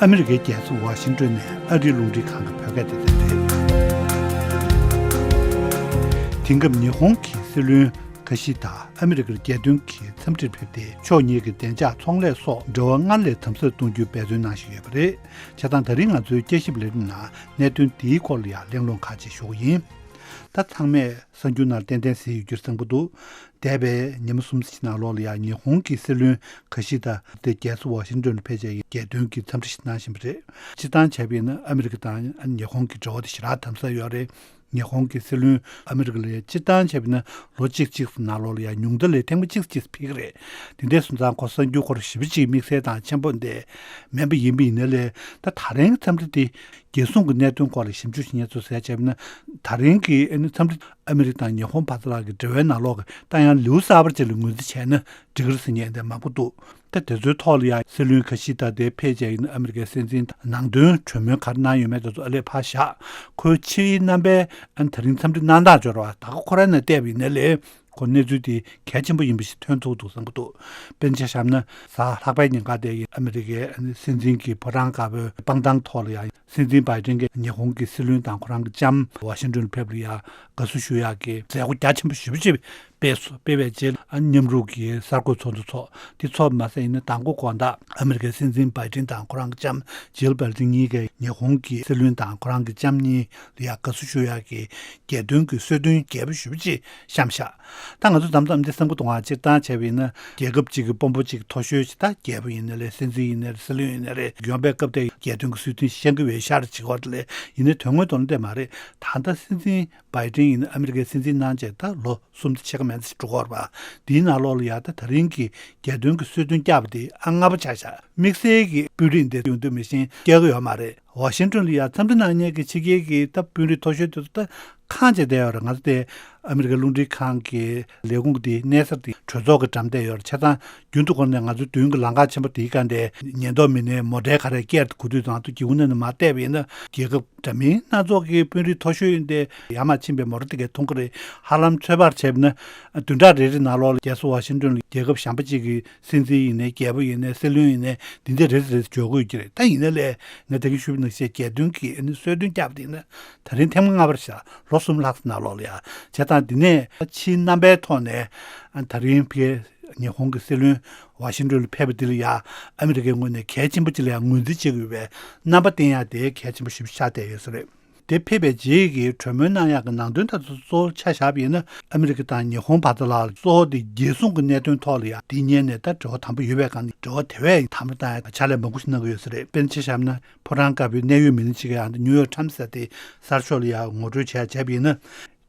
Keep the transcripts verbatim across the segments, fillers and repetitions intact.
ཨ་མི་རི་ཀའི་རྒྱལ་ས་ཝ་ཤིང་ཏོན་ནས་ཨ་རིའི་རླུང་འཕྲིན་ཁང་གི་བོད་སྐད་སྡེ་ཚན་རེད། དེང་སྐབས་ཉི་ཧོང་གི་སྲིད་བློན་ཁ་ཤི་ད་ཨ་མི་རི་ཀར་རྒྱལ་དོན་གྱི་འཚམས་འདྲིར་ཕེབས་ཏེ། ཕྱོགས་གཉིས་ཀྱི་བདེ་འཇགས་ཚོང་ལས་སོགས་འབྲེལ་བ་སྔར་ལས་དམ་ཟབ་གཏོང་རྒྱུའི་འབད་བརྩོན་གནང་བཞིན་ཡོད་པ་རེད། བྱས་ཙང་ད་རིང་ང་ཚོའི་དཔྱད་ཞིབ་ལས་རིམ་ནང་གནད་དོན་འདིའི་སྐོར་ལ་ཡང་གླེང་སློང་ཁག་ཅིག་ཞུ་གི་ཡིན། ད་ཚང་མས་གསར་འགྱུར་ནང་ཏན་ཏན་གཟིགས་ཡོད་རྒྱུར་བསམ་གྱི་འདུག་འདས་པའི་ཉི་མ་གསུམ་ཙམ་ནང་ལོགས་ལ་ཡང་ཉི་ཧོང་གི་སྲིད་བློན་ཁ་ཤི་ད་དེ་རྒྱལ་ས་ཝ་ཤིང་ཏོན་དུ་ཕེབས་བྱས་རྒྱལ་དོན་གྱི་འཚམས་འདྲི་ཞིག་གནང་བཞིན་པ་རེད། སྤྱིར་བཏང་བྱས་པ་ཡིན་ན་ཨ་མི་རི་ཀ་དང་ཉི་ཧོང་གི་འབྲེལ་བ་དེ་ཞེ་དྲག་དམ་ཟབ་ཡོད་རེད། ཉི་ཧོང་གི་སྲིད་བློན་ཨ་མི་རི་ཀ་ལ་སྤྱིར་བཏང་བྱས་པ་ཡིན་ན་ལོ་གཅིག་གཅིག་ནང་ལོགས་ལ་ཡང་ཉུང་མཐའ་ལ་ཐེངས་མ་གཅིག་གཅིག་ཕེབས་ཀྱི་རེད། དེ་འདྲ་སོང་ཙང་ཁོ་གསར་འགྱུར་སྐོར་ཞེ་པོ་ཅིག་དམིགས་བསལ་དང་ཆེན་པོ་འདི་མིན་པ་ཡིན་པ་ཡིན་ན་ལས། ད་ད་རིང་འཚམས་འདྲི་དེ་རྒྱལ་སྲུང་གི་གནད་དོན་སྐོར་ལ་ཞིབ་འཇུག་བྱེད་མཁན་ཚོ་ཟེར་བྱས་པ་ན། ད་རིང་གི་ཨ་ནི་འཚམས་འདྲི་ཨ་མི་རི་ཀ་དང་ཉི་ཧོང་བར་དུ་ལ་གི་འབྲེལ་བའི་ནང་ལོགས་ཀྱི་ད་ཡང་ལེའུ་གསར་པ་ཅིག་ལ་ངོས་འཛིན་བྱས་ན་འགྲིག་གི་རེད་ཟེར་མཁན་དེ་མང་པོ་འདུག་ད་དེ་ཚོའི་ཐོག་ལ་ཡང་སྲིད་བློན་ཁ་ཤི་ད་དེ་ཕེབས་བྱས་ཡིན་ཨ་མི་རི་ཀའི་སྲིད་འཛིན་ནང་དོན་གྲོས་མོལ་ག་རེ་གནང་ཡོད་མེད་དེ་ཚོ་ཨ་ལས་ཕར་བཞག་ཁོའི་ཕྱིའི་རྣམ་པའི་ཨ་ནི་ད་རིང་འཚམས་འདྲི་གནང་སྟངས་སྦྱོར་བ་ད་ག་ཁོ་རང་ནས་བལྟས་པ་ཡིན་ན་ལས། ཁོ་གནས་ཚུལ་དེ་གལ་ཆེན་པོ་ཡིན་པ་ཞིག་ཐོན་ཐུབ་འདུག་བསམ་གྱི་འདུག་དཔེར་ན་ཆ་བཞག་ན་གཟའ་ལྷག་པའི་ཉིན་ཀ་དེ་ཡིན་ཨ་མི་རི་ཀའི་སྲིད་འཛིན་གྱི་ཕོ་བྲང་དཀར་པོའི་སྤང་ཐང་ཐོག་ལ་ཡང་སྲིད་འཛིན་བྷའི་ཌེན་གྱིས་ཉི་ཧོང་གི་སྲིད་བློན་དང་ཁོ་རང་གི་ལྕམ་ཝ་ཤིང་ཏོན་ཕེབས་ལ་ཡང་དགའ་བསུ་ཞུ་ཡག་གི་མཛད་སྒོ་རྒྱ་ཆེན་པོ་ཞེ་པོ་ཅིག་སྤེལ་སོང་། སྤེལ་བའི་རྗེས་ཨ་མཉམ་རུབ་ཀྱི་གསར་འགོད་ཚོགས་འདུ་ཚོགས་དེ་ཚོགས་མ་ཟད་ཡིན་ན་མདང་དགོང་དགོང་དག་ཨ་མི་རི་ཀའི་སྲིད་འཛིན་བྷའི་ཌེན་དང་ཁོ་རང་གི་ལྕམ་ཇིལ་བྷའི་ཌེན་གཉིས་ཀས་ཉི་ཧོང་གི་སྲིད་བློན་དང་ཁོ་རང་གི་ལྕམ་གཉིས་ལ་ཡང་དགའ་བསུ་ཞུ་ཡག་གི་རྒྱལ་དོན་གྱི་གསོལ་སྟོན་རྒྱས་པོ་ཞེ་པོ་ཅིག་བཤམས་ཤག་ད་ང་ཚོ་མཚམས་མཚམས་འདི་བསམ་གྱི་འདུག་ཨ། སྤྱིར་བཏང་བྱས་པ་ཡིན་ན་རྒྱལ་ཁབ་ཅིག་གི་དཔོན་པོ་ཅིག་མཐོ་ཤོས་ཅིག་ད་རྒྱལ་པོ་ཡིན་ནའི་རེད། སྲིད་འཛིན་ཡིན་ནའི་རེད། སྲིད་བློན་ཡིན་ནའི་རེད། ཡོང་པའི་སྐབས་དེ་རྒྱལ་དོན་གྱི་གསོལ་སྟོན་བཤམས་ཀྱི་ཡོད་ཤག་ཅིག་བར་དུ་ལས་ཡིན་ནའི་དོན་དངོས་དོན་ལ་དེ་མ་རེད། ད་ལྟ་སྲིད་འཛིན་བྷའི་ཌེན་ཡིན་ན་ཨ་མི་རི་ཀའི་སྲིད་འཛིན་གནང་བྱས་ད་ལོ་གསུམ་དང་ཕྱེད་ཀ་མན་ཙམ་ཞིག་འགྲོ་གི་ཡོད་རེད་པ། དེའི་ནང་ལོགས་ལ་ཡ་ད་ད་རིང་གི་རྒྱལ་དོན་གྱི་གསོལ་སྟོན་བསྐྱངས་པ་དེ་ཨ་སྔ་པོ་ཆགས་ཤག་དམིགས་བསལ་གྱི་དཔོན་རིགས་འདི་ཡོང་དུས་མི་ཤེས་སྐྱེལ་གི་ཡོད་མ་རེད། ཝ་ཤིང་ཏོན་ལ་ཡ་འཚམས་འདྲི་གནང་མཁན་གྱི་ཕྱི་རྒྱལ་གྱི་ད་དཔོན་རིགས་མཐོ་ཤོས་དེ་ཚོ་ད་ཁེངས་བྱས་བསྡད་ཡོད་རེད། ང་ཚོ་དེ་ཨ་མི་རི་ཀའི་རླུང་འཕྲིན་ཁང་གི་ལས་ཁུངས་དེའི་གནས་ཚུལ་དེ་གྲོས་ཚོགས་ཀྱིས་འགྲམ་བསྡད་ཡོད་རེད། བྱས་ཙང་རྒྱུན་དུ་ཁོ་ནས་ང་ཚོའི་མདུན་གྱི་ལམ་ཁ་ཆེན་པོ་དེའི་སྒང་དེ་ཉེན་རྟོག་མི་སྣའི་མོ་ཊའི་ག་རེ་བསྐྱལ་དེ་འགོ་དུས་ང་ཚོ་སྒེའུ་ཁུང་ནང་ནས་མར་བལྟས་པ་ཡིན་ན་རྒྱལ་ཁབ་འདྲ་མིན་སྣ་ཚོགས་ཀྱི་དཔོན་རིགས་མཐོ་ཤོས་ཡིན་ཏེ་ཡར་མར་ཕྱིན་པའི་མོ་ཊ་དེ་གས་མཐོང་གི་རེད། ཧ་ལམ་ཚོད་དཔག་བྱས་པ་ན་བདུན་ཕྲག་རེ་རེ་ནང་ལོགས་ལ་རྒྱལ་ས་ཝ་ཤིང་ཏོན་ལ་རྒྱལ་ཁབ་གཞན་པ་གཅིག་གི་སྲིད་འཛིན་ཡིན་ནའི་རྒྱལ་པོ་ཡིན་ནའི་སྲིད་བློན་ཡིན་ནའི་འདི་འདྲ་རེ་རེ་རེ་འབྱོར་གྱི་ཡོད་ཀྱི་རེད། ད་ཡིན་ན་ལས་ང་ད་གིན་ཞུས་པ་ནང་བཞིན་རྒྱལ་དོན་གྱི་ཨ་ནི་གསོལ་སྟོན་བསྐྱངས་པ་དེ་ཡིན་ན་ད་རིང་ཐེངས་མ་ལྔ་པ་རེད་ཤག་ལོ་གསུམ་ལྷག་ཙམ་ནང་ལོགས་ལ་ཡ། བྱས་ཙང་འདི་ནས་ཕྱིའི་རྣམ་པའི་ཐོག་ནས་ཨ་ད་རིང་ཕ་གིའི་ཉི་ཧོང་གི་སྲིད་བློན་ཝ་ཤིང་ཏོན་ལ་ཕེབས་པ་འདི་ལ་ཡ་ཨ་མི་རི་ཀའི་ངོས་ནས་གལ་ཆེན་པོ་ཅིག་ལ་ཡ་ངོས་འཛིན་བྱེད་དགོས་པའི་རྣམ་པ་བསྟན་ཡ་དེ་གལ་ཆེན་པོ་ཞེ་པོ་ཆགས་བསྡད་ཡོད་ས་རེད། དེ་ཕེབས་པའི་རྗེས་ཀྱི་གྲོས་མོལ་གནང་ཡག་གི་ནང་དོན་དག་ཚོ་གཙོ་བོ་ཆ་བཞག་པ་ཡིན་ན་ཨ་མི་རི་ཀ་དང་ཉི་ཧོང་བར་དུ་ལ་གཙོ་བོ་དེ་རྒྱལ་སྲུང་གི་གནད་དོན་ཐོག་ལ་ཡང་དེ་གཉིས་ནས་ད་འབྲེལ་བ་དམ་པོ་ཡོད་པའི་སྒང་ནས་འབྲེལ་བ་དེ་བས་དམ་པོ་བཏང་ཡག་ཕྱག་ལས་མང་པོ་ཞིག་གནང་གི་ཡོད་ས་རེད། དཔེར་ན་ཆ་བཞག་ན་ཕོ་བྲང་དཀར་པོའི་གནད་ཡོད་མི་སྣ་གཅིག་གིས་ཡང་ནིའུ་ཡོག་ཊའིམ་ཟེར་དེ་གསར་ཤོག་ལ་ཡང་ངོ་སྤྲོད་བྱས་བྱས་པ་ཡིན་ན།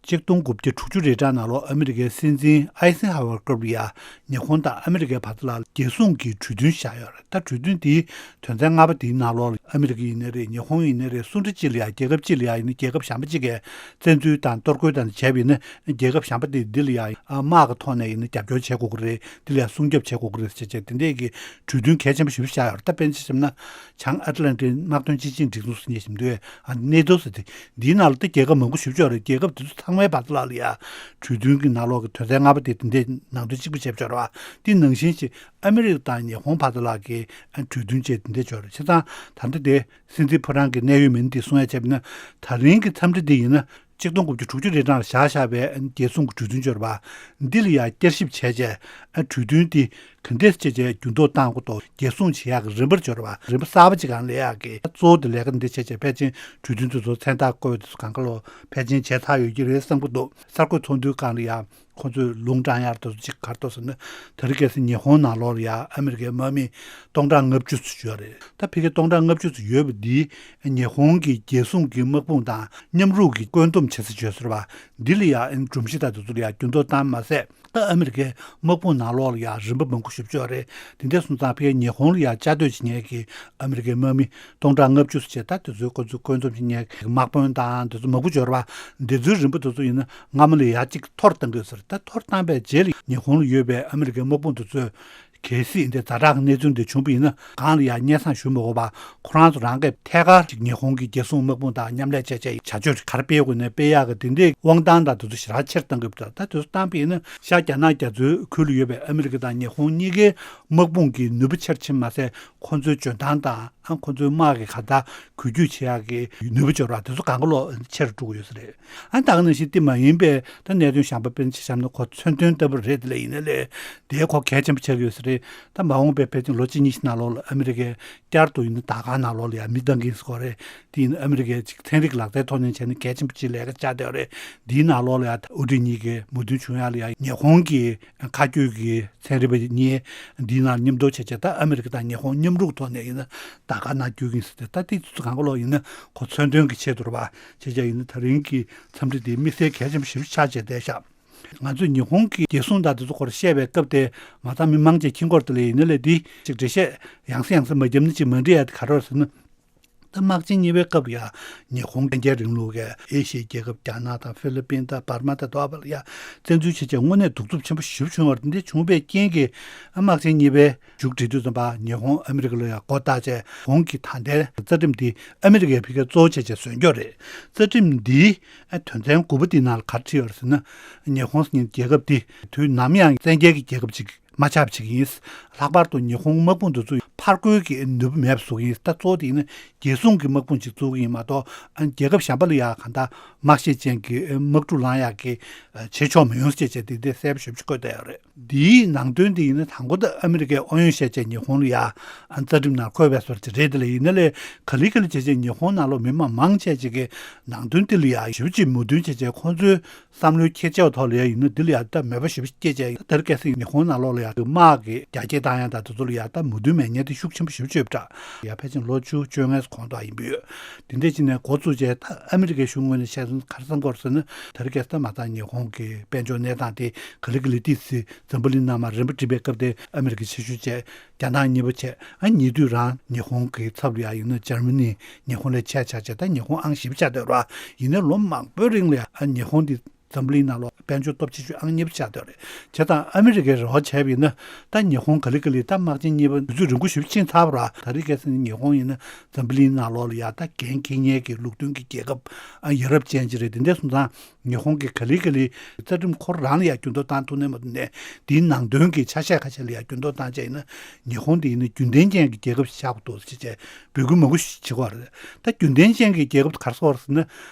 གཅིག་སྟོང་དགུ་བརྒྱ་དྲུག་ཅུ་རེ་གྲངས་ནང་ལོགས་ཨ་མི་རི་ཀའི་སྲིད་འཛིན་ཨའི་སན་ཧའེ་ཝར་སྐབས་ལ་ཡང་ཉི་ཧོང་དང་ཨ་མི་རི་ཀའི་བར་དུ་ལ་རྒྱལ་སྲུང་གི་གྲོས་མཐུན་བཞག་ཡོད་རེད། ད་གྲོས་མཐུན་དེའི་དོན་ཚན་ལྔ་པ་དེའི་ནང་ལོགས་ལ་ཨ་མི་རི་ཀ་ཡིན་ནའི་རེད། ཉི་ཧོང་ཡིན་ནའི་རེད། སུ་འདྲ་གཅིག་ལ་ཡང་རྒྱལ་ཁབ་གཅིག་ལ་ཡང་ཡིན་ན་རྒྱལ་ཁབ་གཞན་པ་གཅིག་གིས་བཙན་འཛུལ་དང་གཏོར་རྒོལ་དང་བྱས་པ་ཡིན་ན་རྒྱལ་ཁབ་གཞན་པ་དེ་འདི་ལ་ཡང་དམག་གི་ཐོག་ནས་ཡིན་ན་རྒྱབ་སྐྱོར་བྱེད་དགོས་ཀྱི་རེད། འདི་ལ་ཡང་སྲུང་སྐྱོབ་བྱེད་དགོས་ཀྱི་རེད་ཟེར་བྱས་དེ་འདྲས་ཀྱི་གྲོས་མཐུན་གལ་ཆེན་པོ་ཞེ་པོ་བཞག་ཡོད་རེད། ད་དཔེར་ན་ཆ་བཞག་ན་བྱང་ཨ་ཏི་ལན་ཏི་དམག་དོན་སྤྱི་ཆིངས་སྒྲིག་འཛུགས་ཟེར་མཁན་ཞིག་འདུག་ཨ་ནེ་ཏོ་ཟེར་དེ། འདིའི་ནང་ལ་ད་རྒྱལ་ཁབ་མང་པོ་ཞེ་པོ་ཅིག་ཡོད་རེད། རྒྱལ་ཁབ་དེ་ཚོ་ཚང་མའི་བར་དུ་ལ་ལ་ཡ་གྲོས་མཐུན་གྱི་ནང་ལོགས་ཀྱི་དོན་ཚན་ལྔ་པ་དེ་དེ་འདྲའི་ནང་དོན་གཅིག་པ་བྱས་པ་ཅིག་ཡོད་རེད་བ། དེ་ནང་བཞིན་ཞིག་ཨ་མི་རི་ཀ་དང་ཉི་ཧོང་བར་དུ་ལ་གི་ཨ་གྲོས་མཐུན་བཅས་དེ་འདྲ་ཅིག་ཡོད་རེད། བྱས་ཙང་ད་ལྟ་དེ་སྲིད་འཛིན་ཕོ་བྲང་གི་གནད་ཡོད་མི་སྣ་དེས་གསུང་ཡ་བྱས་པ་ན་ད་རིང་གི་འཚམས་འདྲི་འདི་ཡིན་ན་གཅིག་སྟོང་དགུ་བརྒྱ་དྲུག་ཅུ་རེ་གྲངས་ལ་བཞག་བཞག་པའི་རྒྱལ་སྲུང་གི་གྲོས་མཐུན་ཅིག་ཡོད་རེད་བ། འདི་ལ་ཡ་བསྐྱར་ཞིབ་བྱས་རྗེས་གྲོས་མཐུན་འདི་ག་འདྲས་བྱས་རྗེས་འགྱུར་ལྡོག་བཏང་དགོས་དང་རྒྱལ་སྲུང་བྱེད་ཡག་གི་རིམ་པ་ཅིག་ཡོད་རེད་བ། རིམ་པ་གསར་པ་ཅིག་སྒང་ལ་ཡག་གི་གཙོ་བོ་དེ་ལས་ཀ་འདི་བྱས་རྗེས་ཕལ་ཆེར་གྲོས་མཐུན་དེ་ཚོ་མཚན་རྟགས་བཀོད་དེ་ཚོ་གང་ག་ལོ་ཕལ་ཆེར་བྱས་ཚར་ཡོད་ཀྱི་རེད་བསམ་གྱི་འདུག་གསར་འགོད་ཚོགས་འདུའི་སྒང་ལ་ཡ་ཁོང་ཚོས་ལུང་དྲངས་ཡག་དེ་ཚོ་ཅིག་ག་རེ་འདུག་ཟེར་ན་ད་རེས་གལ་སྲིད་ཉི་ཧོང་ནང་ལོགས་ལ་ཡ་ཨ་མི་རི་ཀའི་དམག་མི་སྟོང་ཕྲག་ལྔ་བཅུ་ཙམ་ཡོད་རེད། ད་ཕ་གི་སྟོང་ཕྲག་ལྔ་བཅུ་ཙམ་ཡོད་པ་འདི་ཉི་ཧོང་གི་རྒྱལ་སྲུང་གི་དམག་དཔུང་དང་མཉམ་རུབ་ཀྱི་བཀོད་འདོམས་བྱེད་ས་བྱོས་ཟེར་བ་འདི་ལ་ཡ་སྒྲོམ་གཞི་དང་དེ་ཚོ་ལ་ཡ་འགྱུར་ལྡོག་བཏང་མ་ཟད། ད་ཨ་མི་རི་ཀའི་དམག་དཔུང་ནང་ལོགས་ལ་ཡང་རིམ་པ་མང་པོ་ཞེ་པོ་ཅིག་ཡོད་རེད། དེ་འདྲ་སོང་ཙང་ཕ་གིའི་ཉི་ཧོང་ལ་ཡང་བཅའ་སྡོད་བྱེད་མཁན་གྱི་ཨ་མི་རི་ཀའི་དམག་མི་སྟོང་ཕྲག་ལྔ་བཅུ་ཙམ་བྱས། ད་དེ་ཚོའི་ཁོ་ཚོའི་བཀོད་འདོམས་བྱེད་མཁན་གྱི་དམག་དཔོན་དང་དེ་ཚོ་མང་པོ་ཅིག་ཡོད་རེད་བ། འདི་ཚོའི་རིམ་པ་དེ་ཚོ་ཡིན་ན་སྔ་མོ་ལས་ཡར་གཅིག་མཐོ་རུ་གཏང་གི་ཡོད་ས་རེད། ད་མཐོ་རུ་བཏང་པའི་རྗེས་ལ་ཉི་ཧོང་ལ་ཡོད་པའི་ཨ་མི་རི་ཀའི་དམག་དཔུང་དེ་ཚོས་གལ་སྲིད་འདི་ཛ་དྲག་གི་གནས་ཚུལ་འདི་བྱུང་བ་ཡིན་ན་གང་ལ་ཡང་སྙན་སེང་ཞུ་མི་དགོས་པ། ཁོ་རང་ཚོ་རང་གིས་ཐད་ཀར་ཅིག་ཉི་ཧོང་གི་རྒྱལ་སྲུང་དམག་དཔུང་དང་མཉམ་ལས་བྱས་བྱས་བྱ་སྤྱོད་ག་རེ་སྤེལ་དགོས་ནས་སྤེལ་ཡག་གི་དེ་འདྲའི་དབང་ཐང་དང་དེ་ཚོ་ཞེ་དྲག་ཆེར་བཏང་གི་ཡོད་པ། ད་དེ་ཚོ་བཏང་པ་ཡིན་ན་ཤར་རྒྱ་ནག་རྒྱ་མཚོའི་ཁུལ་ལ་ཡོད་པའི་ཨ་མི་རི་ཀ་དང་ཉི་ཧོང་གཉིས་ཀའི་དམག་དཔུང་གི་ནུས་པ་ཆེར་ཕྱིན་མ་ཟད་ཁོང་ཚོའི་འཇོན་ཐང་དང་ ཨ་ཁོ་ཚོའི་དམག་གི་ག་ད་འགུལ་སྐྱོད་བྱེད་ཡག་གི་ནུས་པ་འབྱོར་བ་དེ་ཚོ་གང་ག་ལོག་ཆེ་རུ་འགྲོ་གི་ཡོད་ས་རེད། ཨ་ད་ག་ནང་བཞིན་དེ་མ་ཡིན་པའི་ད་གནད་དོན་གཞན་པ་དཔེར་ན་ཆ་བཞག་ན་ཁོ་མཚོན་དོན་ལྟ་བུ་རེད། དེ་ལ་ཡིན་ན་ལས་དེ་ཁོ་གལ་ཆེན་པོ་ཆགས་ཀྱི་ཡོད་ས་རེད། ད་མ་འོངས་པའི་ཕལ་ཆེར་ལོ་གཅིག་གཉིས་ཤིག་ནང་ལོགས་ལ་ཨ་མི་རི་ཀས་བསྐྱར་དུ་ཡིན་ན་ད་ག་ནང་ལོགས་ལ་ཡང་མི་བཏང་གི་ཡིན་ཟེར་གོ་རེད། དེ་ཡིན་ན་ཨ་མི་རི་ཀས་ཅིག་ཚན་རིག་ལག་རྩལ་ཐོག་ནས་བྱས་ན་གལ་ཆེན་པོ་ཅིག་ལས་ཀ་བྱ་བསྡད་ཡོད་རེད། འདིའི་ནང་ལོགས་ལ་ཡང་དབུ་ཁྲིད་གཉིས་ཀའི་མོས་མཐུན་བྱུང་ཡག་ལ་ཡང་ཉི་ཧོང་གི་མཁའ་སྐྱོད་ཀྱི་ཚན་རིག་པ་གཉིས་འདིའི་ནང་མཉམ་དུ་བྱས་བྱས་ད་ཨ་མི་རི་ཀ་དང་ཉི་ཧོང་མཉམ་རུབ་ཐོག་ནས་ཡིན་ན་ད་ག་ནང་བསྐྱོད་ཀྱི་ཡིན་ཟེར་ཏེ། ད་དེ་ཚོ་གང་ག་ལོག་ཡིན་ན་ཁོ་མཚོན་དོན་གྱི་ཆེད་དུ་རེད་པ། བྱས་བྱས་ཡིན་ན་ད་རིང་གི་འཚམས་འདྲི་འདི་དམིགས་བསལ་གལ་ཆེན་པོ་ཞེ་པོ་ཆགས་བྱས་བསྡད་ཤག་ང་ཚོས་ཉི་ཧོང་གི་རྒྱལ་སྲུང་དང་དེ་ཚོ་སྐོར་བཤད་པའི་སྐབས་དེ་མ་ཚང་མི་མང་ཆེ་ཁྱིམ་སྐོར་དེ་ལ་ཡིན་ན་ལས་འདི་ཅིག་འགྲེལ་བཤད་ཡང་སེ་ཡང་སེ་མ་བརྒྱབ་ན་ཅིག་མ་འགྲིག་ཡ་དེ་ག་རེ་རེད་ཟེར་ན། ད་དམག་ཆེན་གཉིས་པའི་སྐབས་ལ་ཡང་ཉི་ཧོང་བཙན་རྒྱལ་རིང་ལུགས་ཀྱི་ཨེ་ཤི་ཡའི་རྒྱལ་ཁབ་རྒྱ་ནག་དང་ཧྥི་ལི་པིན་དང་འབར་མ་དང་དེ་བ་ལ་ཡང་བཙན་འཛུལ་བྱས་བྱས་དངོས་གནས་གདུག་རྩུབ་ཆེན་པོ་ཞེ་པོ་བྱུང་བ་རེད། འདི་བྱུང་བའི་རྐྱེན་གྱིས་དམག་ཆེན་གཉིས་པའི་མཇུག་སྒྲིལ་དུས་ཙམ་པ་ཉི་ཧོང་ཨ་མི་རི་ཀ་ལ་ཡང་མགོ་བཏགས་བྱས་ཧོང་གི་ད་ལྟའི་རྩ་ཁྲིམས་འདི་ཨ་མི་རི་ཀས་ཕ་གིར་གཙོ་བོ་བྱས་བྱས་བཟོས་ཀྱི་ཡོད་རེད། རྩ་ཁྲིམས་འདིའི་ཨ་དོན་ཚན་དགུ་པ་འདིའི་ནང་ལ་ག་རེ་བྲིས་ཡོད་རེད་ཟེར་ན། ཉི་ཧོང་ཟེར་མཁན་རྒྱལ་ཁབ་འདི་དུས་ནམ་ཡང་བཙན་རྒྱལ་གྱི་རྒྱལ་ཁབ་ཅིག་མ་ཆགས་པ་བྱེད་ཀྱི་ཡིན། ལྷག་པར་དུ་ཉི་ཧོང་དམག་དཔུང་འདི་ཚོ་ཕར་རྒོལ་གྱི་ནུས་པ་མེད་པ་བཟོ་གི་ཡིན། ད་གཙོ་བོ་དེ་ཡིན་ན་རྒྱལ་སྲུང་གི་དམག་དཔུང་ཅིག་བཙུགས་ཀྱི་ཡིན་མ་གཏོགས། ཨ་རྒྱལ་ཁབ་གཞན་པ་ལ་ཡང་གང་ལྟར་དམག་ཤེད་ཅན་གྱི་དམག་འཁྲུག་ལངས་ཡག་གི་བྱེད་ཆོག་མི་ཡོང་ཟེར་བྱས་དེ་འདྲའི་གསལ་པོ་ཞེ་པོ་ཅིག་བཀོད་བསྡད་ཡོད་རེད། འདིའི་ནང་དོན་དེ་ཡིན་ན་དང་པོ་དེ་ཨ་མི་རི་ཀས་ཨོ་ཡོན་བཤད་བྱས་ཉི་ཧོང་ལ་ཡང་རྩ་ཁྲིམས་ནང་འཁོད་པའི་བཟོ་འདྲ་རེད། དེ་ལ་ཡིན་ན་ལས་ག་ལེ་ག་ལེ་བྱས་བྱས་ཉི་ཧོང་ནང་ལོགས་མི་མང་མང་ཆེ་ཅིག་གིས་ནང་དོན་དེ་ལ་ཡང་ཞེ་པོ་ཅིག་མོས་མཐུན་བྱས་བྱས་ཁོང་ཚོའི་བསམ་བློའི་ཁྱད་ཆོས་ཐོག་ལ་ཡང་ཡིན་ན་འདི་ལ་ཡང་ད་མོས་པ་ཞེ་པོ་སྐྱེས་བྱས། ད་རེས་གལ་སྲིད་ཉི་ཧོང་ནང་ལོགས་ལ་ཡང་དམག་གི་རྒྱ་སྐྱེད་བཏང་ཡ་དང་དེ་ཚོ་ལ་ཡང་ད་མོས་མཐུན་མེད་མཁན་དེ་ཤུགས་ཆེན་པོ་ཞེ་པོ་ཅིག་ཡོད་པ་འདྲ། ཡང་ཕལ་ཆེར་ལོ་བཅུ་བཅོ་ལྔའི་གོང་དུ་ཡིན་པ་ཡོད། དེ་འདྲ་བྱས་ནས་འགོ་བཙུགས་བྱས་ད་ཨ་མི་རི་ཀའི་གཞུང་ངོས་ནས་བཤད་ན་ག་རེ་བསམ་གྱི་ཡོད་རེད་ཟེར་ན། ད་རེས་གལ་སྲིད་མ་ཚང་ཉི་ཧོང་གི་དཔལ་འབྱོར་གནས་སྟངས་དེ་ག་ལེ་ག་ལེ་ཏོག་ཙམ་འཛམ་བུ་གླིང་ནང་མར་རིམ་པ་བསྒྲིགས་པའི་སྐབས་དེ་ཨ་མི་རི་ཀ་ཆེ་ཤོས་བྱས། རྒྱ་ནག་གཉིས་པ་བྱས། ཨ་ཉེ་དུས་རང་ཉི་ཧོང་གི་ཚབ་ལ་ཡང་ཡིན་ན་འཇར་མ་ནི་ཉི་ཧོང་ལས་ཆེ་ཆགས་བྱས། ད་ཉི་ཧོང་ཨང་བཞི་པ་ཆགས་བསྡད་རེད་བ། ཡིན་ནའི་ལོ་མང་པོའི་རིང་ལ་ཡང་ཨ་ཉི་ཧོང་འདི་འཛམ་བུ་གླིང་ནང་ལོགས་དཔལ་འབྱོར་སྟོབས་ཆེ་ཤོས་ཨང་གཉིས་པ་ཆགས་བསྡད་རེད། བྱས་ཙང་ཨ་མི་རི་ཀས་རེ་བ་བྱས་པ་ཡིན་ན་ད་ཉི་ཧོང་ག་ལེ་ག་ལེ་ད་དམག་ཆེན་གཉིས་པ་དུས་ཚོད་རིང་པོ་ཞེ་པོ་ཕྱིན་ཚར་བ་རེད། ད་རེས་གལ་སྲིད་ཉི་ཧོང་ཡིན་ན་འཛམ་བུ་གླིང་ནང་ལོགས་ལ་ཡང་ད་འགན་འཁྱེར་མཁན་གྱི་ལུགས་མཐུན་གྱི་རྒྱལ་ཁབ་ཨ་ཡ་རབས་ཅན་ཅིག་རེད། དེ་འདྲ་སོང་ཙང་། ཉི་ཧོང་གིས་ག་ལེ་ག་ལེ་རྩ་ཁྲིམས་ཁོ་རང་ལ་ཡང་འགྱུར་ལྡོག་བཏང་ཐུབ་ནས་མ་ཐུབ་ནས་དེའི་ནང་དོན་གྱི་ཆ་ཤས་ཁ་ཤས་ལ་ཡང་འགྱུར་ལྡོག་བཏང་བྱས་ཡིན་ན་ཉི་ཧོང་དེ་ཡིན་ན་རྒྱུན་ལྡན་ཅན་གྱི་རྒྱལ་ཁབ་ཞིག་ཆགས་དགོས་འདུག་ཟེར་བྱས་འབོད་སྐུལ་མང་པོ་ཞིག་བྱེད་ཀྱི་ཡོད་རེད། ད་རྒྱུན་ལྡན་ཅན་གྱི་རྒྱལ་ཁབ་དེ་ག་རེ་ཟེར་བ་རེད་ཟེར་ན།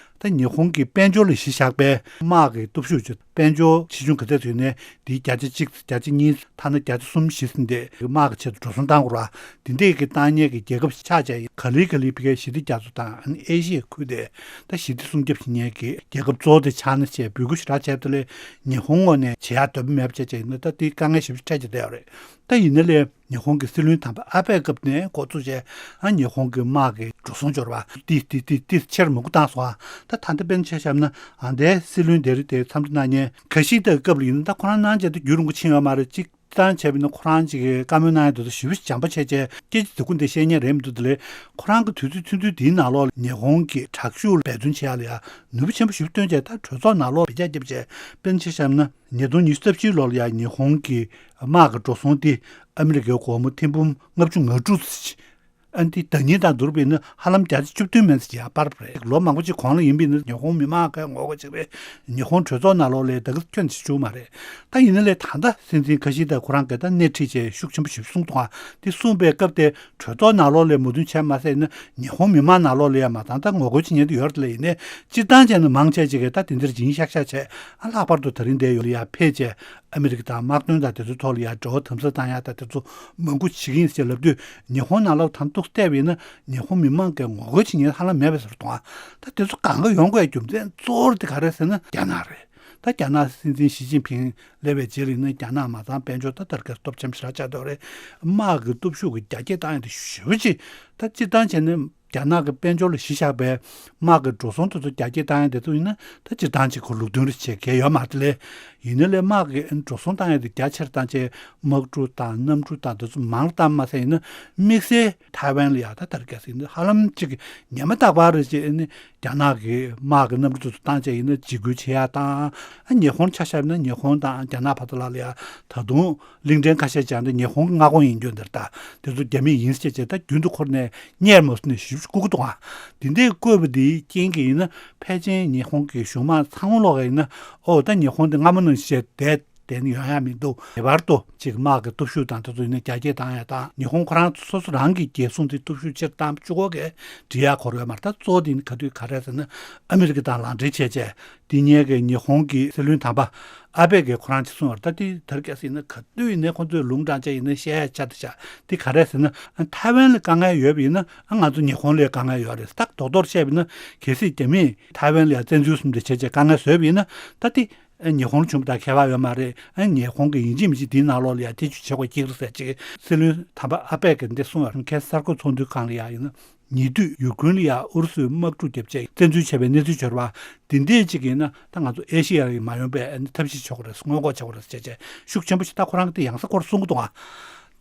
ད་ཉི་ཧོང་གི་དཔལ་འབྱོར་ལ་གཞི་བཞག་པའི་དམག་གི་སྟོབས་ཤུགས་ཀྱི་དཔལ་འབྱོར་ཆེ་ཆུང་ག་ཚད་ཡོད་ནའི་དེའི་བརྒྱ་ཆ་གཅིག་བརྒྱ་ཆ་གཉིས་ཐ་ན་བརྒྱ་ཆ་གསུམ་བཞི་ཟིན་ཏེ་དམག་གི་ཆེད་དུ་འགྲོ་སོང་བཏང་དགོས་རེད་བ། དེ་འདྲས་ཀྱི་བཏང་མཁན་གྱི་རྒྱལ་ཁབ་ཆགས་བྱས་ག་ལེ་ག་ལེ་ཕ་གིའི་ཞི་བདེ་རྒྱ་མཚོ་དང་ཨ་ནི་ཨེ་ཤི་ཡའི་ཁུལ་དེ་ད་ཞི་བདེ་སྲུང་སྐྱོབ་བྱེད་མཁན་གྱི་རྒྱལ་ཁབ་གཙོ་བོ་དེ་ཆགས་ན་བྱས་འབོད་སྐུལ་ཞེ་དྲག་བྱས་པ་དེ་ལས་ཉི་ཧོང་ངོས་ནས་བྱེད་ཡག་འདོད་པ་མེད་པ་བྱས་བྱས་ཡིན་ན་ད་དེ་དཀའ་ངལ་ཞེ་པོ་ཅིག་འཕྲད་ཀྱི་བསྡད་ཡོད་རེད། ད་ཡིན་ན་ལས་ཉི་ཧོང་གི་སྲིད་བློན་དམ་པ་ཨ་བྷེ་སྐབས་ནས་འགོ་བཙུགས་བྱས་ཨ་ཉི་ཧོང་གི་དམག་གི་འགྲོ་སོང་འབྱོར་བ་ཏི་ཏི་ཏི་ཏི་ཆེར་མང་པོ་བཏང་སོང་ཨ། ད་ད་ལྟ་དཔེར་ན་ཆ་བཞག་ན་ཨ་འདའི་སྲིད་བློན་དེ་རིང་དེ་འཚམས་འདྲི་གནང་མཁན་ཁ་ཤི་ད་སྐབས་ལ་ཡིན་ན་ད་ཁོ་རང་གནང་བྱས་ད་རྒྱུན་རིང་པོ་ཕྱིན་ཡོད་མ་རེད། གཅིག་བཏང་བྱས་པ་ཡིན་ན་ཁོ་རང་གཅིག་གི་བཀའ་མོལ་གནང་ཡ་དེ་ཚོ་ཞེ་པོ་ཅིག་འཇམ་པོ་བྱས་བྱས་སྐད་ཆ་དེ་ཀུན་དེ་བཤད་མཁན་རེད་མི་འདུག་དེ་ལས་ཁོ་རང་གི་དུས་ཚོད་ཚུན་ཚོད་དེའི་ནང་ལོགས་ལ་ཉི་ཧོང་གི་དྲག་ཤུགས་འབད་བརྩོན་བྱེད་ཡ་ལ་ཡ་ནུས་པ་ཆེན་པོ་ཞེ་པོ་བཏོན་བྱས་ད་གྲོས་ཚོགས་ནང་ལོགས་ལ་བེད་སྤྱོད་བརྒྱབ་བྱས། དཔེར་ན་ཆ་བཞག་ན་ཉིས་སྟོང་ཉི་ཤུ་རྩ་བཞིའི་ལོ་ལ་ཡ་ཉི་ཧོང་གི་དམག་གི་འགྲོ་སོང་དེ་ཨ་མི་རི་ཀའི་སྒོར་མོ་ཐེར་འབུམ་ལྔ་བཅུ་ང་དྲུག་ཙམ་ཅིག་ཨ་ནི་དེ་ཟླ་ཉིན་དང་བསྡུར་བ་ཡིན་ན་ཧ་ལམ་བརྒྱ་ཆ་བཅུ་བདུན་མན་ཙམ་ཅིག་ཡར་སྤར་བ་རེད། ལོ་མང་པོ་ཅིག་གོང་ལ་ཡིན་པ་ཡིན་ན་ཉི་ཧོང་མི་མང་གིས་ངོ་རྒོལ་བྱས་པས་ཉི་ཧོང་གྲོས་ཚོགས་ནང་ལོགས་ལ་ད་ག་ཁྱོན་ནས་ཞུགས་མ་རེད། ད་ཡིན་ན་ལས་ད་ལྟ་སྲིད་འཛིན་ཁ་ཤི་ད་ཁོ་རང་གིས་ད་སྣེ་ཁྲིད་བྱས་ཤུགས་ཆེན་པོ་ཞིག་གསུངས་འདུག་ཨ། དེ་གསུངས་པའི་སྐབས་དེ་གྲོས་ཚོགས་ནང་ལོགས་ལ་མོས་མཐུན་བྱས་མ་ཟད་ཡིན་ན་ཉི་ཧོང་མི་མང་ནང་ལོགས་ལ་ཡང་མ་ཚང་ད་ངོ་རྒོལ་བྱེད་མཁན་དེ་ཡོད་རེད། དེ་ལ་ཡིན་ནའི་སྤྱིར་བཏང་བྱས་ན་མང་ཆེ་ཅིག་གིས་ད་དེ་འདིར་འཛིང་ཤག་ཤག་བྱས་ཨ། ལྷག་པར་དུ་ད་རིང་འདིར་ཡོད་ལ་ཡར་ཕེབས་བྱས་ཨ་མི་རི་ཀ་དང་དམག་དོན་དང་དེ་ཚོའི་ཐོག་ལ་ཡང་འབྲེལ་བ་དམ་ཟབ་བཏང་ཡག་དང་དེ་ཚོ་མང་པོ་བྱེད་ཀྱི་ཡིན་ཟེར་ལབ་དུས་ཉི་ཧོང་ནང་ལོགས་ད་ཏོག་ཙམ་བལྟས་པ་ཡིན་ན་ཉི་ཧོང་མི་མང་གིས་ངོ་རྒོལ་བྱེད་མཁན་ཧ་ལམ་མེད་པའི་བཟོ་འདུག་ཨ། ད་དེ་ཚོ་གང་ག་ཡོང་དགོས་རྒྱུ་མཚན་གཙོ་བོ་དེ་ག་རེ་ཟེར་ན་རྒྱ་ནག་རེད། ད་རྒྱ་ནག་སྲིད་འཛིན་ཞི་ཅིན་ཕིང་སླེབས་པའི་རྗེས་ལ་ཡིན་ན་རྒྱ་ནག་མ་ཚང་དཔལ་འབྱོར་ད་ལྟར་གྱི་སྟོབས་ཆེན་པོ་ཞེ་དྲག་ཆགས་བསྡད་ཡོད་རེད། དམག་གི་སྟོབས་ཤུགས་ཀྱི་རྒྱ་སྐྱེད་བཏང་ཡག་དེ་ཞེ་པོ་ཅིག་ད་སྤྱིར་བཏང་བྱས་ན་རྒྱ་ནག་གི་དཔལ་འབྱོར་ལ་གཞི་བཞག་པའི་དམག་གི་འགྲོ་སོང་དེ་ཚོ་རྒྱ་སྐྱེད་བཏང་ཡག་དེ་ཚོ་ཡིན་ན་ད་སྤྱིར་བཏང་ཅིག་ཁོ་ལུགས་མཐུན་རེད་བྱས་གལ་ཡོད་མ་རེད། དེ་ལས་ཡིན་ན་ལས་དམག་གི་འགྲོ་སོང་བཏང་ཡག་དེ་རྒྱ་ཆེར་བཏང་བྱས་དམག་གྲུ་དང་གནམ་གྲུ་དང་དེ་ཚོ་མང་རུ་བཏང་མ་ཟད་ཡིན་ན་དམིགས་བསལ་ཐའེ་ཝན་ལ་ཡང་ད་ལྟར་གལ་སྲིད་ཡིན་ན་ཧ་ལམ་ཅིག་ཉི་མ་རྟག་པར་རེ་བྱས་ནས་རྒྱ་ནག་གི་དམག་གི་གནམ་གྲུ་དེ་ཚོ་བཏང་བྱས་ཡིན་ན་འཇིགས་སྐུལ་བྱེད་ཡག་དང་། ཨ་ཉི་ཧོང་ཆ་བཞག་ན་ཉི་ཧོང་དང་རྒྱ་ནག་བར་དུ་ལ་ལ་ཡ་ད་དུང་གླིང་ཕྲན་ཁ་ཤས་ཀྱང་ད་ཉི་ཧོང་གི་མངའ་ཁོངས་ཡིན་རྒྱུ་འདིར་ད་དེ་ཚོ་རྒྱ་མི་ཡིན་ཟེར་བྱས་ད་རྒྱུན་དུ་འཁོར་ནས་གཉེར་མོ་ཟེར་ནས་ཞིབ་བཀུག་གི་འདུག་ཨ། དེ་འདྲའི་བཀོད་པ་འདིའི་རྐྱེན་གྱིས་ཡིན་ན་ཕལ་ཆེར་ཉི་ཧོང་གི་གཞུང་མང་ཚང་མ་ལོག་ག་ཡིན་ན་ཨོ་ད་ཉི་ཧོང་འདི་སྔ་མོ་ནང་བཞིན་བསྡད་ དེ་ནི་ཡོང་ཡ་མི་འདུག་ངེས་པར་དུ་ཅིག་དམག་གི་སྟོབས་ཤུགས་དང་དེ་ཚོ་ཡིན་ན་རྒྱ་སྐྱེད་བཏང་ཡ་དང་། ཉི་ཧོང་ཁོ་རང་སོ་སོ་རང་གི་རྒྱལ་སྲུང་དེ་སྟོབས་ཤུགས་ཆེར་བཏང་བཅུག་གོ་གི་འགྲིག་ཡ་ཁོ་རང་ཡོད་མ་རེད། ད་གཙོ་བོ་དེ་ཡིན་ན་ག་དུས་ག་རེ་ཟེར་ན། ཨ་མི་རི་ཀ་དང་ལག་འབྲེལ་བྱས་བྱས། དེ་སྔོན་གྱི་ཉི་ཧོང་གི་སྲིད་བློན་དམ་པ་ཨ་བྷེ་གིས་ཁོ་རང་ཅིག་གསུངས་པ་རེད། ད་དེ་དེར་སྐད་ཟེར་ན་ག་དུས་ཡིན་ནའི་ཁོ་ཚོས་ལུང་དྲངས་བྱས་ཡིན་ན་བཤད་ཡ་ཆ་དེ་བཞག་དེ་ག་རེ་ཟེར་ན། ཐའེ་ཝན་ལ་དཀའ་ངལ་ཡོད་པ་ཡིན་ན་ང་ཚོ་ཉི་ཧོང་ལ་དཀའ་ངལ་ཡོད་རེད། ད་རྡོག་རྡོག་བཤད་པ་ཡིན་ན། གལ་སྲིད་རྒྱ་མིས་ཐའེ་ཝན་ལ་ཡང་བཙན་འཛུལ་གསུམ་དེ་བྱས་བྱས་དཀའ་ངལ་བཟོས་པ་ཡིན་ན། ད་དེ་ཉི་ཧོང་ལ་བྱུང་བ་དང་ཁྱད་པར་ཡོད་མ་རེད། ཉི་ཧོང་གི་ཡིན་གཅིག་མིན་གཅིག་དེའི་ནང་ལོགས་ལ་ཡང་ཐེ་བྱུས་བྱེད་དགོས་ཀྱི་རེད་ཟེར་ཅིག་སྲིད་བློན་དམ་པ་ཨ་བྷེ་གིས་འདི་གསུངས་པ་རེད། ཁ་སང་གསར་འགོད་ཚོགས་འདུའི་སྒང་ལ་ཡང་ཡིན་ན། ཉེ་དུས་ཡུཀ་རེན་ལ་ཡང་ཨུ་རུ་སུས་དམག་འཁྲུག་བརྒྱབ་བྱས་བཙན་འཛུལ་བྱས་པའི་གནས་ཚུལ་འབྱོར་བ་འདི་འདྲས་ཅིག་ཡིན་ན། ད་ང་ཚོ་ཨེ་ཤེ་ཡ་ཡི་མ་ཡོང་པའི་ཐབས་ཤེས་བྱེད་དགོས་རེད། སྔོན་འགོག་བྱེད་དགོས་རེད་ཟེར་བྱས་བྱས་ཤུགས་ཆེན་པོ་ཞིག་ད་ཁོ་རང་གིས་དེ་ཡང་སེ་སྐོར་གསུང་གི་འདུག་ཨ།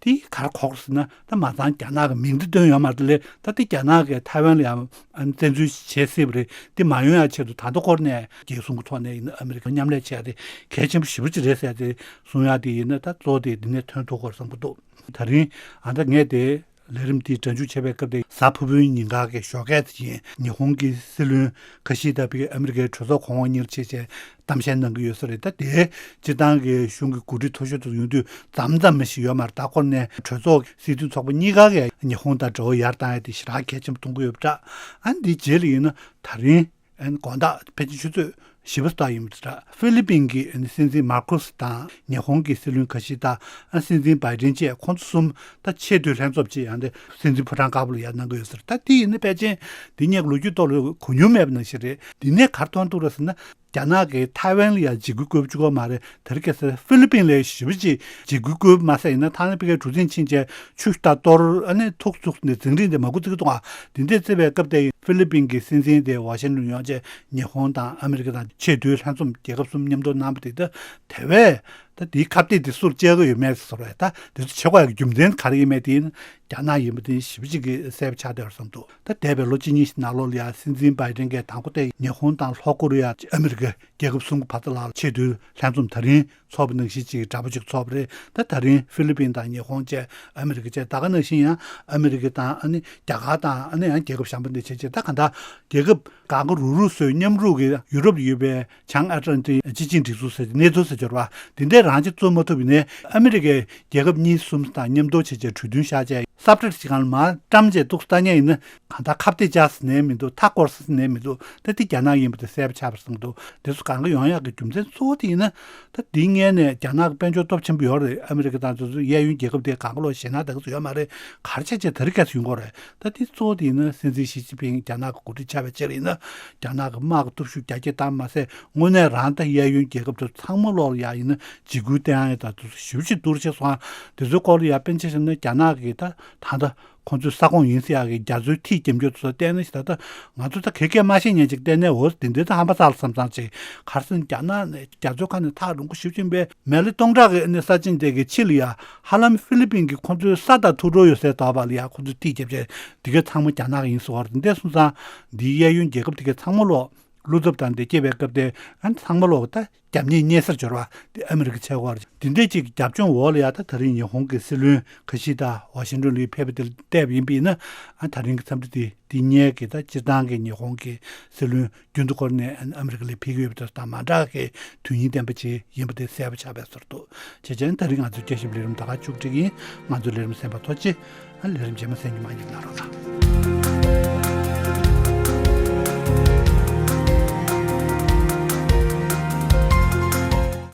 དེ་ག་རེ་གོ་དགོས་ཟེར་ན། ད་མ་ཚང་རྒྱ་ནག་གི་མིང་འདི་བཏོན་ཡོད་མ་རེད་དེ་ལས། ད་དེ་རྒྱ་ནག་གིས་ཐའེ་ཝན་ལ་ཡང་བཙན་འཛུལ་བྱེད་སྲིད་པ་རེད། དེ་མ་ཡོང་ཡ་ཆེད་དུ་ད་ལྟ་སྐོར་ནས་རྒྱལ་སྲུང་གི་ཐོག་ནས་ཡིན་ན་ཨ་མི་རི་ཀ་མཉམ་ལས་བྱེད་ཡ་དེ་གལ་ཆེན་པོ་ཞེ་པོ་ཅིག་རེད་ཟེར་ཡ་དེ་གསུང་ཡ་དེ་ཡིན་ན། ད་གཙོ་བོ་དེ་འདི་ནས་ཐོན་ཐུབ་ཀྱི་རེད་བསམ་གྱི་འདུག་ད་རིང་ཨ་ད་ངས་དེ་ལས་རིམ་དེའི་སྒྲ་འཇུག་བྱས་པའི་སྐབས་དེ་གཟའ་ཕུར་བུའི་ཉིན་ཁ་གི་ཞོགས་ཀས་དེ་ཡིན། ཉི་ཧོང་གི་སྲིད་བློན་ཁ་ཤི་ད་པི་ཨ་མི་རི་ཀའི་གྲོས་ཚོགས་གོང་འོག་གཉིས་ལ་ཕྱིན་བྱས་གཏམ་བཤད་གནང་གི་ཡོད་ས་རེད། ད་དེ་སྤྱིར་བཏང་གི་གཞུང་གི་འགོ་ཁྲིད་མཐོ་ཤོས་དེ་ཚོ་ཡོང་དུས་མཚམས་མཚམས་མི་ཞིག་ཡོད་མ་རེད། ད་སྐོར་ནས་གྲོས་ཚོགས་སྲིད་དོན་ཚོགས་པ་གཉིས་ཀ་གིས་ཉི་ཧོང་དང་འབྲེལ་བ་ཡར་བཏང་ཡ་དེ་ཞེ་དྲག་གལ་ཆེན་པོ་མཐོང་གི་ཡོད་པ་འདྲ། ཨ་འདིའི་རྗེས་ལ་ཡིན་ན་ད་རིང་། ཨན་དགོང་དག་ཕལ་ཆེར་ཆུ་ཚོད་བཞི་པ་ཙམ་ཡིན་པ་འདྲ། ཧྥི་ལི་པིན་གྱི་ཨན་སྲིད་འཛིན་མར་ཁོ་སི་དང་ཉི་ཧོང་གི་སྲིད་བློན་ཁ་ཤི་ད། ཨན་སྲིད་འཛིན་བྷའི་ཌེན་བཅས་ཁོང་ཚོ་གསུམ་ད་ཆེས་མཐོའི་ལྷན་ཚོགས་ཅིག་ཡང་དེ་སྲིད་འཛིན་ཕོ་བྲང་དཀར་པོ་ལ་ཡར་གནང་གི་ཡོད་ཟེར། ད་དེ་ཡིན་ན་ཕལ་ཆེར་འདི་སྔོན་གྱི་ལོ་རྒྱུས་ཐོག་ལ་གོ་མྱོང་མེད་པ་ནང་བཞིན་རེད། འདི་ནས་ག་རེ་མཐོང་ཐུབ་རེད་ཟེར་ན། རྒྱ་ནག་གིས་ཐའེ་ཝན་ལ་ཡང་འཇིགས་སྐུལ་བཀོད་བཅུག་གི་མ་རེད། དེ་རིང་ཁ་སང་ཧྥི་ལི་པིན་ལ་ཞེ་པོ་ཅིག་འཇིགས་སྐུལ་བཀོད་མ་ཟད་ཡིན་ན། ཐང་ནས་ཕ་གིའི་གྲུ་གཟིངས་ཕྱིན་བྱས་ཆུ་ད་གཏོར་ཨ་ནི་ཐུག་ཚུགས་ནས་འཛིང་རིང་དེ་མ་འགོ་བཙུགས་འདུག་ཨ། དེ་འདྲས་བརྩི་བའི་སྐབས་དེ་ཧྥི་ལི་པིན་གྱི་སྲིད་འཛིན་དེ་ཝ་ཤིང་ཊོན་ཡོང་བྱས་ཉི་ཧོང་དང་ཨ་མི་རི་ཀ་དང་ཆེས་མཐོའི་ལྷན་འཛོམས་རྒྱལ་ཁབ་གསུམ་མཉམ་དུ་གནང་པ་དེ། ད་དེ་བས་ད་དེའི་ཁ་གཏད་དེ་སུར་བཅད་ཀྱི་ཡོད་མེད་ཟེར་བས། ད་དེ་ཚོ་བྱེད་དགོས་ཡག་གི་རྒྱུ་མཚན་ག་རེ་ཡིན་མེད་དེ་ཡིན་རྒྱ་ནག་ཡིན་པ་དེ་ཞེ་པོ་ཅིག་གི་གསལ་པོ་ཆགས་བསྡད་པ་བསམ་འདུག་ད་འདས་པའི་ལོ་གཅིག་གཉིས་ཤིག་ནང་ལོགས་ལ་ཡང་སྲིད་འཛིན་བྷའི་ཌེན་གྱིས་དང་པོ་དེ་ཉི་ཧོང་དང་ལྷོ་ཀོ་རི་ཡ་ཨ་མི་རི་ཀ་རྒྱལ་ཁབ་གསུམ་གྱི་བར་དུ་ལ་ཆེས་མཐོའི་ལྷན་འཛོམས་ད་རིང་ཚོགས་པ་ནང་བཞིན་ཅིག་འདྲ་པོ་ཅིག་ཚོགས་པ་རེད། ད་ད་རིང་ཧྥི་ལི་པིན་དང་ཉི་ཧོང་བཅས་ཨ་མི་རི་ཀ་བཅས་ད་ག་ནང་བཞིན་ཡང་ཨ་མི་རི་ཀ་དང་ཨ་ནི་རྒྱ་གར་དང་ཨ་ནི་ཡང་རྒྱལ་ཁབ་གཞན་པ་འདི་བྱས་བྱས། ད་ག་འདྲ་རྒྱལ་ཁབ་གང་ག་རུ་རུ་སོའི་མཉམ་རུབ་ཀྱི་ཡུ་རོབ་ཡོད་པའི་བྱང་ཨ་ཊ་ལན་ཊིག་སྤྱི་ཆིངས་སྒྲིག་འཛུགས་ཟེར་གྱི་ནེ་ཐོ་ཟེར་འབྱོར་བ་འདི་འདྲའི་རང་གཅིག་བཙུགས་མ་ཐུབ་པ་ཡིན་ནའི་ཨ་མི་རི་ཀའི་རྒྱལ་ཁབ་གཉིས་གསུམ་དང་མཉམ་དུ་བྱས་བྱས་གྲོས་མཐུན་བཞག་བྱས་སབ་ཊེག་ཅིག་སྒང་ལ་མར་བཀྲམ་བྱས་འདུག་ལྟ་མཁན་ཡིན་ན། གང་ལྟར་ཁ་གཏད་བཅག་ཟེར་ནའི་མི་འདུག་མཐའ་བསྐོར་ཟེར་ནའི་མི་འདུག་ད་དེ་རྒྱ་ནག་ཡིན་པ་དེ་གསལ་པོ་ཆགས་པ་རེད་བསམ་འདུག་དེ་ཚོ་གང་ག་ཡོང་ཡག་གི་རྒྱུ་མཚན་གཙོ་བོ་དེ་ཡིན་ན། ད་དེའི་སྔོན་ནས་རྒྱ་ནག་གི་དཔལ་འབྱོར་སྟོབས་ཆེན་པོ་ཡོད་རེད། ཨ་མི་རི་ཀ་དང་དེ་ཚོ་གཡས་གཡོན་རྒྱལ་ཁབ་དེ་གང་ག་ལོག་ཞེད་སྣང་ད་ག་ཚོད་ཡོད་མ་རེད། ག་རེ་བྱས་བྱས་དེ་རིང་ཁ་སང་ཡོང་གི་རེད། ད་དེ་གཙོ་བོ་དེ་ཡིན་ན་སྲིད་འཛིན་ཞི་ཅིན་ཕིང་རྒྱ་ནག་གི་འགོ་ཁྲིད་ཆགས་པའི་ཕྱིར་ཡིན་ན། རྒྱ་ནག་གི་དམག་གི་སྟོབས་ཤུགས་རྒྱ་སྐྱེད་བཏང་མ་ཟད་དངོས་གནས་རང་ད་གཡས་གཡོན་རྒྱལ་ཁབ་དེ་ཚང་མ་ལོག་ལ་ཡ་ཡིན་ན་འཇིགས་སྐུལ་བསྟན་ཡ་དང་དེ་ཚོ་ཞེ་པོ་ཅིག་འདུ་རུ་ཆེ་སོང་ཨ། དེ་ཚོའི་སྐོར་ལ་ཡ་དཔེར་ན་ཆ་བཞག་ན་རྒྱ་ནག་གི་ད་ད་ལྟ་ཁོང་ཚོའི་ས་ཁོངས་ཡིན་ཟེར་ཡག་གི་རྒྱ་མཚོའི་ཐིག་རྒྱབ་སྐྱོར་དེ་ཚོ་བལྟས་ན་ཞིག་ད་ལྟ་ང་ཚོ་ད་ག་གས་མ་ཤེས་མཁན་ཅིག་བལྟས་ནས། འོ་དེ་འདྲའི་ད་ཧམ་པ་ཚ་ལ་བསམ་བསམ་ཅིག་ག་རེ་ཟེར་ན་རྒྱ་ནག་ནས་རྒྱ་མཚོའི་ཁ་ནས་ཐག་རིང་པོ་ཞེ་པོ་ཅིག་ཡིན་པས། མེ་ལེ་སྟོང་ཕྲག་གི་ཨ་ནི་ས་ཆེན་དེ་གི་ཕྱི་ལ་ཡ་ཧ་ལམ་ཧྥི་ལི་པིན་གྱི་ཁོང་ཚོའི་ས་དང་ཐུག་འགྲོ་ཡོད་སའི་དོགས་པ་ལ་ཡ་ཁོང་ཚོའི་ཐིག་རྒྱབ་བྱས་དེ་གས་ཚང་མ་རྒྱ་ནག་ཡིན་ཟེར་བ་རེད། འདི་འདྲ་སོང་ཙང་འདིའི་གཡས་གཡོན་རྒྱལ་ཁབ་དེ་གས་ཚང་མ་ལོག་བློ་འཚབ་དང་དེ་སྐྱེས་པའི་སྐབས་དེ་ཨ་ནི་ཚང་མ་ལོག་ད་རྒྱབ་གཉིས་གཉེན་སར་འབྱོར་བ་དེ་ཨ་མི་རི་ཀ་བྱེད་དགོས་པ་རེད། འདི་འདྲས་ཅིག་གི་རྒྱབ་ལྗོངས་འོག་ལ་ཡ་ད་ད་རིང་ཉི་ཧོང་གི་སྲིད་བློན་ཁ་ཤི་ད་ཝ་ཤིང་ཊོན་ལ་ཕེབས་པ་དེ་ལ་བལྟས་པ་ཡིན་པ་ཡིན་ན། ཨ་ད་རིང་གི་འཚམས་འདྲི་དེ་འདི་སྔོན་གྱི་ད་སྤྱིར་བཏང་གི་ཉི་ཧོང་གི་སྲིད་བློན་རྒྱུན་དུ་འཁོར་ནས་ཨ་མི་རི་ཀ་ལ་ཕེབས་ཀྱི་ཡོད་པ་དེ་དང་མ་འདྲ་བའི་དོན་སྙིང་ལྡན་པ་ཅིག་ཡིན་པ་དེ་གསལ་པོ་ཆགས་པའི་བཟོ་འདུག་བྱས་ཙང་ད་རིང་ང་ཚོའི་བསྐྱར་ཞིབ་ལས་རིམ་ད་ག་མཇུག་སྒྲིལ་ཡིན། ང་ཚོའི་ལས་རིམ་གསན་པ་ཐུགས་རྗེ་ཆེ། ཨ་ལས་རིམ་རྗེས་མ་གསན་རྒྱུ་མ་བསྙེལ་གནང་རོགས་གནང་།